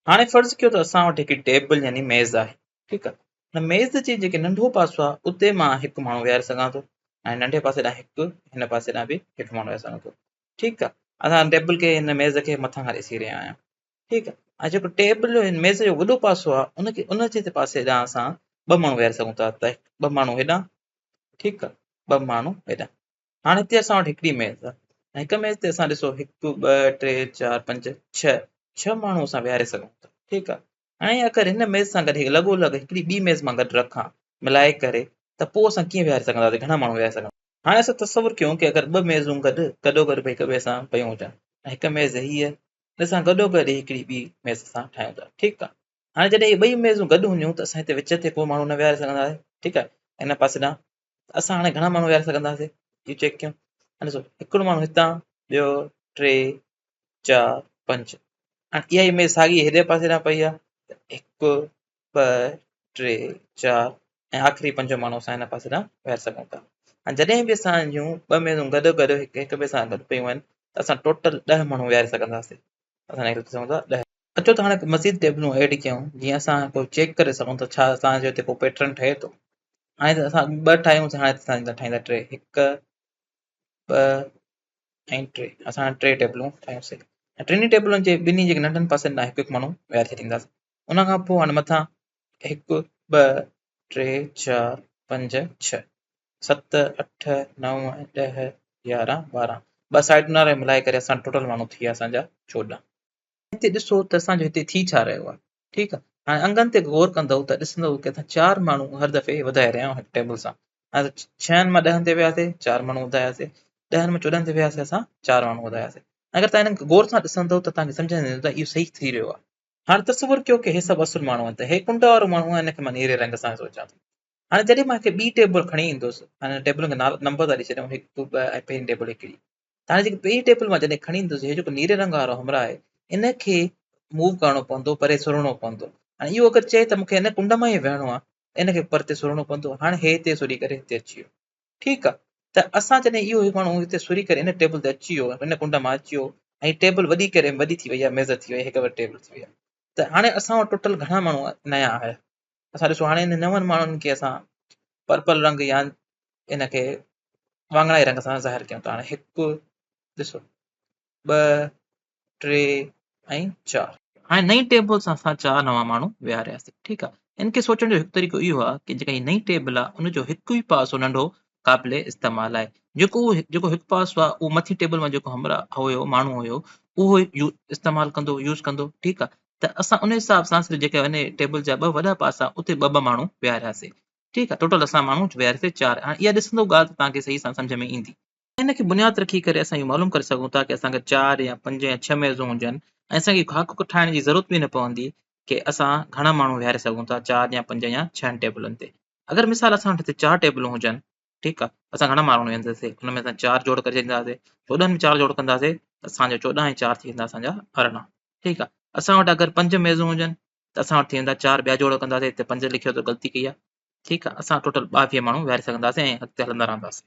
هاڻي فرض ڪيو ته اسان وٽ هڪ ٽيبل يعني ميز آهي ٺيڪ آهي هن ميز جي جيڪي ننڍو پاسو آهي اتي مان هڪ ماڻهو ويهاري سگهان ٿو ۽ ننڍي پاسي ڏانهن هڪ هن پاسي ڏانهن به هڪ ماڻهو ويهاري سگهان ٿو ٺيڪ آهي اسان ٽيبل کي هن ميز کي مٿان کان ڏسي رهيا آهيون ٺيڪ آهي ۽ جيڪو ٽيبل هن ميز جو وڏو پاسو آهي ان کي ان جي پاسي ڏانهن اسان ٻه ماڻهو ويهاري سگهون ٿا ته ٻه ماڻهو هيڏانهن ٺيڪ آهي ٻه ماڻهو هيڏانهن هاڻي هتي اسان وٽ هڪڙي ميز آهي ۽ هڪ ميز تي اسان ڏسو هڪ ٻه ٽي چار پنج ڇهه ڇهه ماڻهو اسان ويهاري سگهون ٿا ٺيڪ آهي هاڻي اگر هن ميز سان گڏ لڳو لڳ هڪڙي ٻي ميز مان گڏ رکان ملائي ڪري ته پوء اسان ڪيئن ويهاري سگهنداسين گهڻا ماڻهو ويهاري سگهندا هاڻي اسان تصور ڪيون ڪي اگر ٻه ميزون گڏ گڏو گڏ هڪ ٻئي سان پيون هجن ۽ هڪ ميز هيء ان سان گڏو گڏ هڪڙي ٻي ميز اسان ٺاهيون ٿا ٺيڪ آهي هاڻي جڏهن اهي ٻئي ميزون گڏ هونديون ته اسان هتي وچ تي ڪو ماڻهو نه ويهاري سگهنداسين ٺيڪ آهي هن پاسي ڏانهن ته اسان هاڻي گهڻا ماڻهو ويهاري سگهنداسين اهو چيڪ ڪيون هاڻي ڏسو هڪڙو ماڻهو هتان ٻيو ٽي چار پنج هاڻي اها ئي ميز ساڳي هيڏي پاسي ڏانهن پئي آهي ته هڪ ٻه ٽي چار ۽ آخري پنجون ماڻهو اسان هن پاسي ڏانهن ويهاري سگهون ٿا ۽ جڏهن به اسان جون ٻه ميزون گڏو گڏ هڪ هڪ ٻئي سان گڏ پيون آهن ته اسان ٽوٽل ڏهه ماڻهو ويهاري سگهنداسين اسان هڪ سگهون ٿا ڏهه اچو ته هاڻي مزيد ٽيبلون ايڊ ڪيون جيئن اسان ڪو چيڪ ڪري سگهون ته ڇا اسان جو هتي ڪو پيٽرن ٺهي ٿو هاڻي ته اسان ٻه ٺاهيون هاڻي اسان ٺاهيندا ٽي هڪ ٻه ۽ ٽي اسان ٽي ٽيبلون ٺاهيونسين ۽ ٽنهي ٽيبلن جي ٻنهي جي ننڍن پاسن ڏانهن هڪ هڪ ماڻهو ويهاري ڇڏينداسين ان کان پوء هاڻي مٿان هڪ ٻه ٽي چار پنج ڇهه ست اٺ نو ڏهه 11 12 ٻه سائيڊن وارا ملائي ڪري اسان ٽوٽل ماڻهو ٿي ويا اسان جا 14. هتي ڏسو ته اسان جو هتي ٿي ڇا رهيو آهي ٺيڪ آهي هاڻي انگن تي غور ڪندؤ ته ڏسندؤ ڪي اسان چار ماڻهو هر دفعي وڌائي رهيا آهيون هڪ ٽيبل سان هاڻي ڇهن مان ڏهن تي وياسي چار ماڻهو وڌاياسي ڏهن مان 14 تي وياسي اسان چار ماڻهو وڌاياسي اگر توهان هنن کي غور سان ڏسندؤ ته توهان کي سمجهه ۾ ايندو ته اهو صحيح ٿي رهيو آهي هاڻي تصور ڪيو ڪي هي سڀ اصل ماڻهو آهن ته هي ڪنڊ وارو ماڻهو آهي هن کي مان نيري رنگ سان سوچان ٿو هاڻي جڏهن مان هڪ ٻي ٽيبل کڻي ايندس هاڻي ٽيبلن کي نالا نمبر ٿا ڏئي ڇڏيون هڪ ٻه ۽ پهرين ٽيبل هڪڙي ته هاڻي جيڪي پهرين ٽيبل مان جڏهن کڻي ايندس هي جيڪو نيري رنگ وارو همراهه آهي ان کي موو ڪرڻو پوندو پري سرڻو پوندو هاڻي اهو اگر چئي ته مونکي هن ڪنڊ مان ئي ويهڻو آهي ان کي پرتي سرڻو پوندو هاڻي هي هتي سري ڪري هتي اچي ويو ٺيڪ آهي ته اسان جڏهن اهو ماڻهو هتي سري ڪري ان ٽيبل تي اچي ويو ان ڪنڊ مان اچي ويو ۽ ٽيبل وڏي ڪري وڏي ٿي وئي آهي ميز ٿي وئي هڪ وري ٽيبل ٿي وئي آهي ته هاڻي اسان وٽ ٽوٽل گهڻا ماڻهو نيا آيا اسان ڏسو هاڻي انهن نون ماڻهن کي اسان پرپل رنگ يا ان کي واڱڻائي رنگ سان ظاهر ڪيون ٿا هاڻي هڪ ڏسو ٻه ٽي ۽ چار هاڻي نئين ٽيبل سان اسان چار نوان ماڻهو ويهارياسين ٺيڪ آهي ان کي سوچڻ جو هڪ طريقو اهو آهي ڪي جيڪا هي نئين ٽيبل آهي ان جو هڪ ئي پاسو ننڍو قابل استعمال آهي جيڪو جيڪو هڪ پاسو آهي اهو مٿين ٽيبل مان جيڪو همراهه هيو ماڻهو هيو اهو استعمال ڪندو يوز ڪندو ٺيڪ آهي ته اسان ان حساب سان صرف جيڪي ان ٽيبل جا ٻه وڏا پاسا اتي ٻه ٻه ماڻهو ويهارياسين ٺيڪ آهي ٽوٽل اسان ماڻهو ويهارياسين چار هاڻي اها ڏسندو ڳالهه ته توهان کي صحيح سان سمجهه ۾ ايندي. ان کي بنياد رکي ڪري اسان اهو معلوم ڪري سگهون ٿا ڪي اسان کي چار يا پنج يا ڇهه ميزون هجن ۽ اسان کي خاڪو ٺاهڻ جي ضرورت به نه پوندي ڪي اسان گهڻا ماڻهو ويهاري سگهون ٿا چار يا پنج يا ڇهن ٽيبلن تي اگر مثال اسان وٽ هتي چار ٽيبلون هجن ٺيڪ آ اسان گهڻا ماڻهو ويهنداسين ان ۾ اسان چار جوڙ ڪري ڇڏينداسين 14 ۾ چار جوڙ ڪنداسين ته اسان جو 14 ۽ چار ٿي ويندا اسان جا 18 ٺيڪ آ اسان وٽ اگر پنج ميزون هجن ته اسان وٽ ٿي ويندا چار ٻيا جوڙ ڪنداسين هتي پنج لکيو ته غلطي ڪئي آ ٺيڪ آ اسان ٽوٽل 22 ماڻهو ويهاري سگهنداسين ۽ اڳتي هلندا رهنداسين.